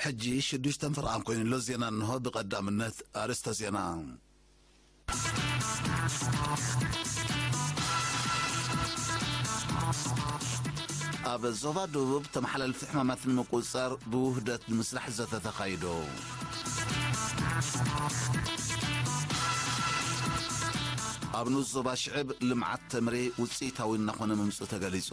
ሕጂ ሽዱሽተ ፍርቓን ኮይኑ ኣሎ። ዜና እንሆ። ብቐዳምነት ኣርእስተ ዜና። ኣብ ዞባ ደቡብ ተመሓላልፊ ሕማማት ንምቁጽጻር ብውህደት ንምስራሕ ዘተ ተኻይዶ። ኣብ ንኡስ ዞባ ሽዕብ ልምዓት ተምሪ ውጽኢታዊ እናኾነ ምምጽኡ ተገሊጹ።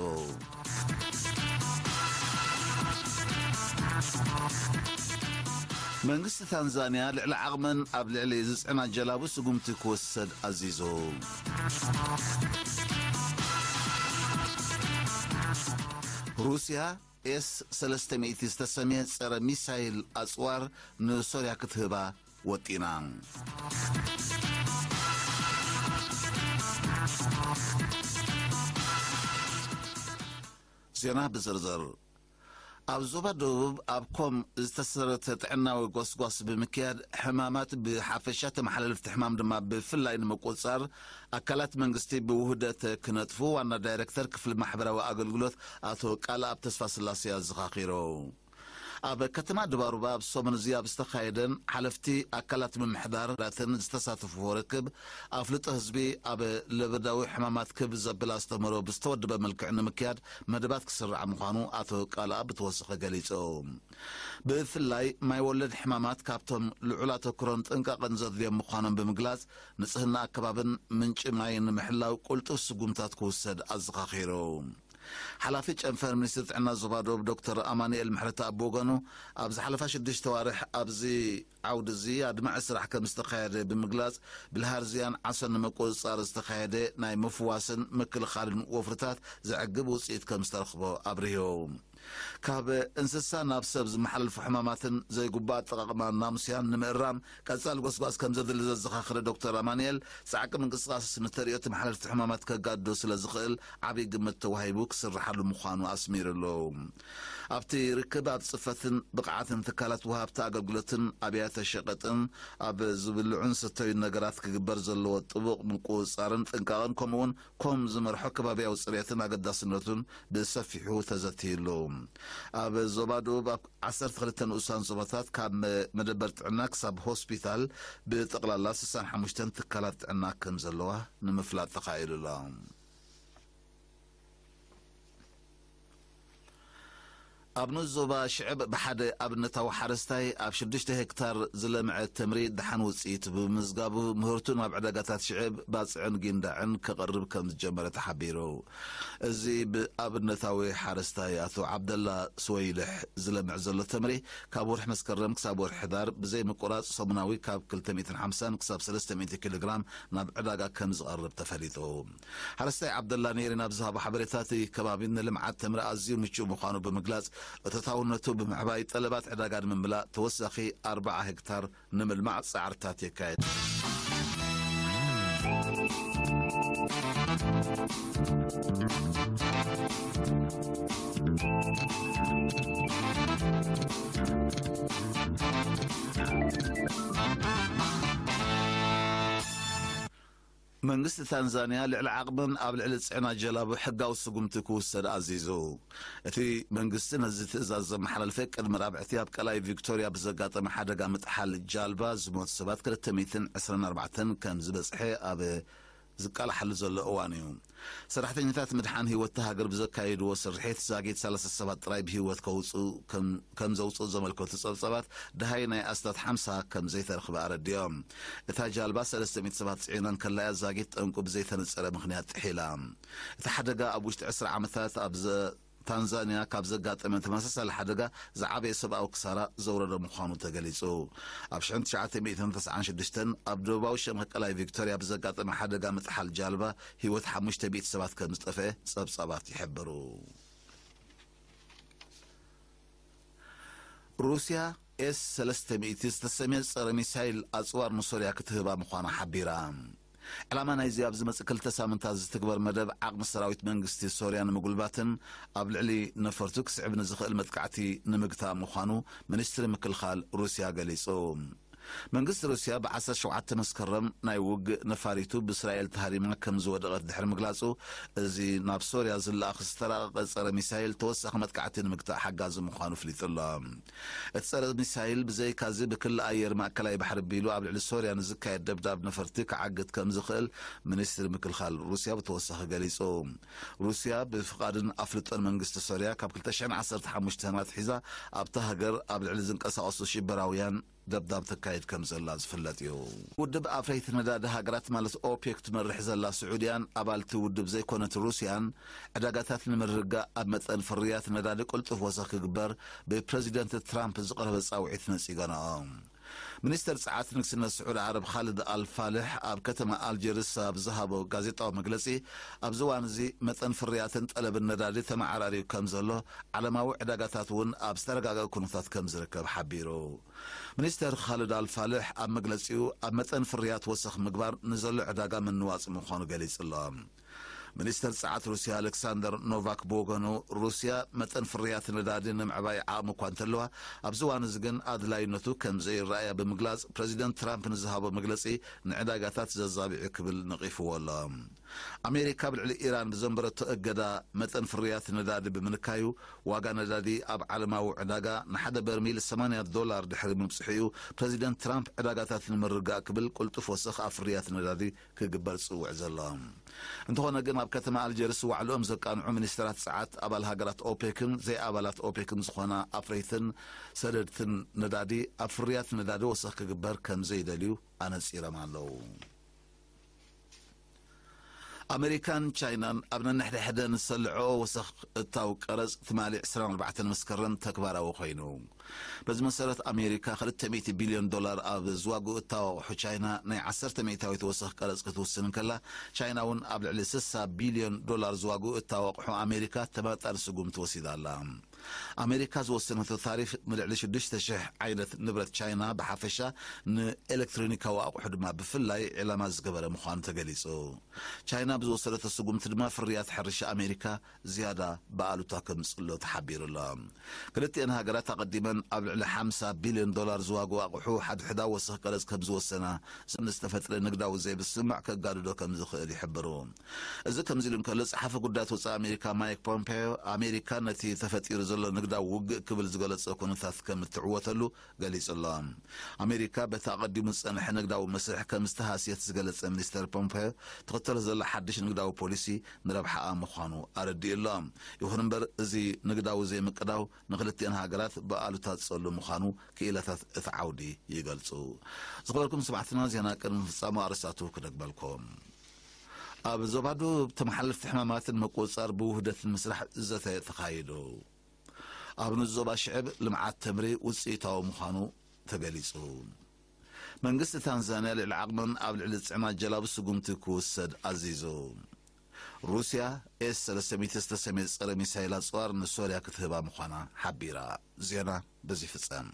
መንግስቲ ታንዛንያ ልዕሊ ዓቕመን ኣብ ልዕሊ ዝጽዕና ጀላቡ ስጉምቲ ክወስድ ኣዚዙ። ሩስያ ኤስ ሰለስተ ሚእቲ ዝተሰምየ ጸረ ሚሳይል ኣጽዋር ንሶርያ ክትህባ ወጢና። ዜና ብዝርዝር። ኣብ ዞባ ደቡብ ኣብ ኮም ዝተሰረተ ጥዕናዊ ጎስጓስ ብምክያድ፣ ሕማማት ብሓፈሻ፣ ተመሓላለፍቲ ሕማም ድማ ብፍላይ ንምቁጽጻር፣ ኣካላት መንግስቲ ብውህደት ክነጥፉ ዋና ዳይሬክተር ክፍሊ ማሕበራዊ ኣገልግሎት ኣቶ ቃልኣብ ተስፋ ስላሴ ኣዘኻኺሩ። ኣብ ከተማ ድባሩባ ኣብ ሰሙን እዚ ኣብ ዝተኻየደን ሓለፍቲ ኣካላት ምምሕዳራትን ዝተሳተፍዎ ርክብ፣ ኣፍልጦ ህዝቢ ኣብ ለበዳዊ ሕማማት ክብ ዘብል ኣስተምህሮ ብዝተወደበ መልክዕ ንምክያድ መደባት ክስራዕ ምዃኑ ኣቶ ቃልኣብ ብተወሰኸ ገሊጹ። ብፍላይ ማይ ወለድ ሕማማት ካብቶም ልዑል ኣተኩሮን ጥንቃቐን ዘድልዮም ምዃኖም ብምግላጽ፣ ንጽህና ኣከባብን ምንጪ ማይን ንምሕላው ቅልጡፍ ስጉምታት ክውሰድ ኣዘኻኺሩ። ሓላፊ ጨንፈር ሚኒስትሪ ጥዕና ዞባ ደቡብ ዶክተር ኣማኑኤል ምሕረተኣብ ብወገኑ፣ ኣብ ዝሓለፋ ሽዱሽተ ዋርሕ ኣብዚ ዓውዲ እዚ ኣድማዒ ስራሕ ከም ዝተኻየደ ብምግላጽ፣ ብልሃርዝያን ዓሶን ንምቁጽጻር ዝተኻየደ ናይ ምፍዋስን ምክልኻልን ወፍርታት ዘዕግብ ውጽኢት ከም ዝተረኽቦ ኣብርሁ። ካብ እንስሳ ናብ ሰብ ዝመሓላልፉ ሕማማትን ዘይግቡእ ኣጠቓቕማ ናሙስያን ንምእራም ቀጻሊ ጎስጓስ ከም ዘድሊ ዘዘኻኸረ ዶክተር ኣማኑኤል፣ ጻዕቂ ምንቅስቓስ ንተርእዮ ተመሓላለፍቲ ሕማማት ከጋድዶ ስለ ዝኽእል፣ ዓብዪ ግምት ተዋሂቡ ክስርሓሉ ምዃኑ ኣስሚሩሉ። ኣብቲ ርክብ፣ ኣብ ጽፈትን ብቕዓትን ትካላት ወሃብቲ ኣገልግሎትን ኣብያተ ሸቐጥን ኣብ ዝብልዑን ዝስተዩን ነገራት ክግበር ዘለዎ ጥቡቕ ምቁጽጻርን ጥንቃቐን፣ ከምኡውን ኮም ዝመርሖ ከባብያዊ ጽሬትን ኣገዳስነቱን ብሰፊሑ ተዘትይሉ። ኣብ ዞባ ደቡብ፣ ኣብ ዓሰርተ ክልተ ንኡሳን ዞባታት፣ ካብ መ-፣ መደበር ጥዕና ክሳብ ሆስፒታል፣ ብጠቕላላ ስሳን ሓሙሽተን ትካላት ጥዕና ከም ዘለዋ ንምፍላጥ ተኻኢሉ ኣሎ። ኣብ ንኡስ ዞባ ሽዕብ፣ ብሓደ ኣብነታዊ ሓረስታይ ኣብ ሽዱሽተ ሄክታር ዝለምዐ ተምሪ ደሓን ውጽኢት ብምምዝጋቡ፣ ምህርቱ ናብ ዕዳጋታት ሽዕብ፣ ባጽዕን ጊንዳዕን ከቕርብ ከም ዝጀመረ ተሓቢሩ። እዚ ብኣብነታዊ ሓረስታይ ኣቶ ዓብደላ ስወይልሕ ዝለምዕ ዘሎ ተምሪ፣ ካብ ወርሒ መስከረም ክሳብ ወርሒ ሕዳር ብዘይ ምቁራጽ፣ ሰሙናዊ ካብ ክልተ ሚእትን ሓምሳን ክሳብ ሰለስተ ሚእቲ ኪሎ ግራም ናብ ዕዳጋ ከም ዝቐርብ ተፈሊጡ። ሓረስታይ ዓብደላ ኔሪ ናብ ዝሃቦ ሓበሬታ፣ እቲ ከባቢ ንልምዓት ተምሪ ኣዝዩ ምቹእ ምዃኑ ብምግላጽ፣ እቶታውነቱ ብምዕባይ፣ ጠለባት ዕዳጋ ንምምላእ ተወሳኺ ኣርብዓ ሄክታር ንምልማዕ ጻዕርታት የካየድ። መንግስቲ ታንዛንያ ልዕሊ ዓቕመን ኣብ ልዕሊ ዝጽዕና ጀላቡ ሕጋዊ ስጉምቲ ክውሰድ ኣዚዙ። እቲ መንግስቲ ነዚ ትእዛዝ ዘመሓላልፈ፣ ቅድሚ ራብዕቲ ኣብ ቀላይ ቪክቶርያ ብዘጋጠመ ሓደጋ ምጥሓል ጃልባ ዝሞቱ ሰባት ክልተ ሚእትን ዕስራን ኣርባዕተን ከም ዝበጽሐ ኣብ ዝቃላሓሉ ዘሎ እዋን እዩ። ሰራሕተኛታት ምድሓን ህይወት እታ ሃገር ብዘካየድዎ ስርሒት፣ ዛጊት ሰላሳ ሰባት ጥራይ ብህይወት ከውጽኡ ከም ከም ዘውፅኡ ዘመልከቱ ጸብጻባት፣ ደሃይ ናይ ኣስታት ሓምሳ ከም ዘይተረኽበ ኣረዲኦም። እታ ጃልባ ሰለስተ ሚእቲ ሰባት ጽዒና እንከላ እያ ዛጊት ጠንቁ ብዘይተነጸረ ምኽንያት ጥሒላ። እቲ ሓደጋ ኣብ ውሽጢ ዕስራ ዓመታት ኣብ ዘ-፣ ታንዛንያ ካብ ዘጋጠመ ተመሳሳሊ ሓደጋ ዝዓበየ ሰብኣዊ ክሳራ ዘውረደ ምዃኑ ተገሊጹ። ኣብ ሽሕን ትሽዓተ ሚእትን ተስዓን ሽዱሽተን ኣብ ደቡባዊ ሸነኽ ቀላይ ቪክቶርያ ብዘጋጠመ ሓደጋ ምጥሓል ጃልባ ህይወት ሓሙሽተ ሚእቲ ሰባት ከም ዝጠፍአ ጸብጻባት ይሕብሩ። ሩስያ ኤስ ሰለስተ ሚእቲ ዝተሰምየ ጸረ ሚሳይል ኣጽዋር ንሶርያ ክትህባ ምዃና ሓቢራ። ዕላማ ናይዚ ኣብ ዝመጽእ ክልተ ሳምንታት ዝትግበር መደብ ዓቕሚ ሰራዊት መንግስቲ ሶርያ ንምጉልባትን ኣብ ልዕሊ ነፈርቱ ክስዕብ ንዝኽእል መጥቃዕቲ ንምግታእ ምዃኑ ሚኒስትሪ ምክልኻል ሩስያ ገሊጹ። መንግስቲ ሩስያ ብ ዓሰርተ ሸውዓተ መስከረም ናይ ውግእ ነፋሪቱ ብእስራኤል ተሃሪማ ከም ዝወደቐት ድሕሪ ምግላጹ፣ እዚ ናብ ሶርያ ዝለኣኽ ዝተራቐቐ ጸረ ሚሳይል ተወሳኺ መጥቃዕቲ ንምግታእ ሓጋዚ ምዃኑ ኣፍሊጡ ኣሎ። እቲ ጸረ ሚሳይል ብዘይካዚ ብክሊ ኣየር ማእከላይ ባሕሪ ኣቢሉ ኣብ ልዕሊ ሶርያ ንዝካየድ ደብዳብ ነፈርቲ ክዓግት ከም ዝኽእል ሚኒስትሪ ምክልኻል ሩስያ ብተወሳኺ ገሊጹ። ሩስያ ብፍቓድን ኣፍልጦን መንግስቲ ሶርያ ካብ ክልተ ሽሕን ዓሰርተ ሓሙሽተን ኣትሒዛ ኣብታ ሃገር ኣብ ልዕሊ ዝንቀሳቐሱ ሽበራውያን ደብዳብ ተካይድ ከም ዘላ ዝፍለጥ እዩ። ውድብ ኣፍረይቲ ነዳዲ ሃገራት ማለት ኦፔክ ትመርሕ ዘላ ስዑድያን ኣባልቲ ውድብ ዘይኮነት ሩስያን ዕዳጋታት ንምርግጋእ ኣብ መጠን ፍርያት ነዳዲ ቅልጡፍ ወሰኽ ክግበር ብፕረዚደንት ትራምፕ ዝቐረበ ጻውዒት ነጺገንኦ። ሚኒስተር ጸዓት ንግስነት ስዑድ ዓረብ ኻልድ ኣልፋልሕ ኣብ ከተማ ኣልጀርስ ኣብ ዝሃቦ ጋዜጣዊ መግለጺ፣ ኣብዚ እዋን እዚ መጠን ፍርያትን ጠለብን ነዳዲ ተመዓራርዩ ከም ዘሎ፣ ዓለማዊ ዕዳጋታት እውን ኣብ ዝተረጋገአ ኩነታት ከም ዝርከብ ሓቢሩ። ሚኒስተር ኻልድ ኣልፋልሕ ኣብ መግለጺኡ፣ ኣብ መጠን ፍርያት ወሰኽ ምግባር ንዘሎ ዕዳጋ ምንዋጽ ምዃኑ ገሊጹ ኣሎ። ሚኒስተር ጸዓት ሩስያ ኣሌክሳንደር ኖቫክ ብወገኑ፣ ሩስያ መጠን ፍርያት ነዳዲ ንምዕባይ ዓቕሚ እኳ እንተለዋ፣ ኣብዚ እዋን እዚ ግን ኣድላይነቱ ከም ዘይረኣያ ብምግላጽ፣ ፕረዚደንት ትራምፕ ንዝሃቦ መግለጺ ንዕዳጋታት ዘዛቢዑ ክብል ነቒፍዎ ኣሎ። ኣሜሪካ ኣብ ልዕሊ ኢራን ብዘንበረቶ እገዳ መጠን ፍርያት ነዳዲ ብምንካዩ፣ ዋጋ ነዳዲ ኣብ ዓለማዊ ዕዳጋ ንሓደ በርሚል ሰማንያ ዶላር ድሕሪ ምብጽሑ እዩ ፕረዚደንት ትራምፕ ዕዳጋታት ንምርጋእ ክብል ቅልጡፍ ወሰኽ ኣብ ፍርያት ነዳዲ ክግበር ዝጽውዕ ዘሎ። እንተኾነ ግን ኣብ ከተማ ኣልጀርስ ዋዕልኦም ዘቃንዑ ሚኒስተራት ጸዓት ኣባል ሃገራት ኦፔክን ዘይኣባላት ኦፔክን ዝኾና ኣፍረይትን ሰደድትን ነዳዲ ኣብ ፍርያት ነዳዲ ወሰኽ ክግበር ከም ዘይደልዩ ኣነጺሮም ኣለዉ። ኣሜሪካን ቻይናን ኣብ ነንሕድሕደን ዝሰልዐኦ ወሰኽ እታው ቀረጽ ትማሊ ዕስራን ኣርባዕተን መስከረም ተግባራዊ ኮይኑ። በዚ መሰረት ኣሜሪካ ክልተ ሚእቲ ቢልዮን ዶላር ኣብ ዝዋግኡ እታው ኣቑሑ ቻይና ናይ ዓሰርተ ሚእታዊት ወሰኽ ቀረጽ ክትውስን እንከላ፣ ቻይና እውን ኣብ ልዕሊ ስሳ ቢልዮን ዶላር ዝዋግኡ እታው ኣቑሑ ኣሜሪካ ተመጣጣኒ ስጉምቲ ወሲዳ ኣላ። ኣሜሪካ ዝወሰነቶ ታሪፍ ንልዕሊ ሽዱሽተ ሽሕ ዓይነት ንብረት ቻይና ብሓፈሻ ንኤሌክትሮኒካዊ ኣቑሑ ድማ ብፍላይ ዕላማ ዝገበረ ምዃኑ ተገሊጹ። ቻይና ብዝወሰደቶ ስጉምቲ ድማ ፍርያት ሕርሻ ኣሜሪካ ዝያዳ ብኣሉታ ከምጽሎ ተሓቢሩ ኣሎ። ክልቲኤን ሃገራት ኣቐዲመን ኣብ ልዕሊ ሓምሳ ቢልዮን ዶላር ዝዋግኡ ኣቑሑ ሓድሕዳ ወሰኽ ቀረጽ ከም ዝወሰና፣ ዝም ዝተፈጥረ ንግዳዊ ዘይምስምማዕ ከጋድዶ ከም ዝኽእል ይሕብሩ። እዚ ከምዚ ኢሉ እንከሎ፣ ጸሓፊ ጉዳያት ወጻኢ ኣሜሪካ ማይክ ፖምፔዮ፣ ኣሜሪካ ነቲ ተፈጢሩ ዘሎ ንግዳዊ ውግእ ክብል ዝገለጾ ኩነታት ከም እትዕወተሉ ገሊጹ ኣሎ። ኣሜሪካ በቲ ኣቐዲሙ ዝጸንሐ ንግዳዊ መስርሕ ከም ዝተሃስየት ዝገለጸ ሚኒስተር ፖምፔዮ፣ ትኽተሎ ዘላ ሓድሽ ንግዳዊ ፖሊሲ ንረብሓኣ ምዃኑ ኣረዲኡ ኣሎ። ይኹን እምበር፣ እዚ ንግዳዊ ዘይምቅዳው ንኽልቲኤን ሃገራት ብኣሉታ ዝጸሉ ምዃኑ ክኢላታት እቲ ዓውዲ ይገልጹ። ዝኸበርኩም ሰማዕትና፣ ዜና ቅድሚ ምፍጻሙ ኣርእስታቱ ክደግመልኩም። ኣብ ዞባ ደቡብ ተመሓለፍቲ ሕማማትን ምቁጽጻር ብውህደትን ምስራሕ ዘተ ተኻይዱ። ኣብ ንዞባ ሽዕብ ልምዓት ተምሪ ውጽኢታዊ ምዃኑ ተገሊጹ። መንግስቲ ታንዛንያ ልዕሊ ዓቕመን ኣብ ልዕሊ ዝጽዕና ጀላቡ ስጉምቲ ክውሰድ ኣዚዙ። ሩስያ ኤስ ሰለስተ ሚእቲ ዝተሰምየ ጸረ ሚሳይል ኣጽዋር ንሶርያ ክትህባ ምዃና ሓቢራ። ዜና በዚ ይፍጸም።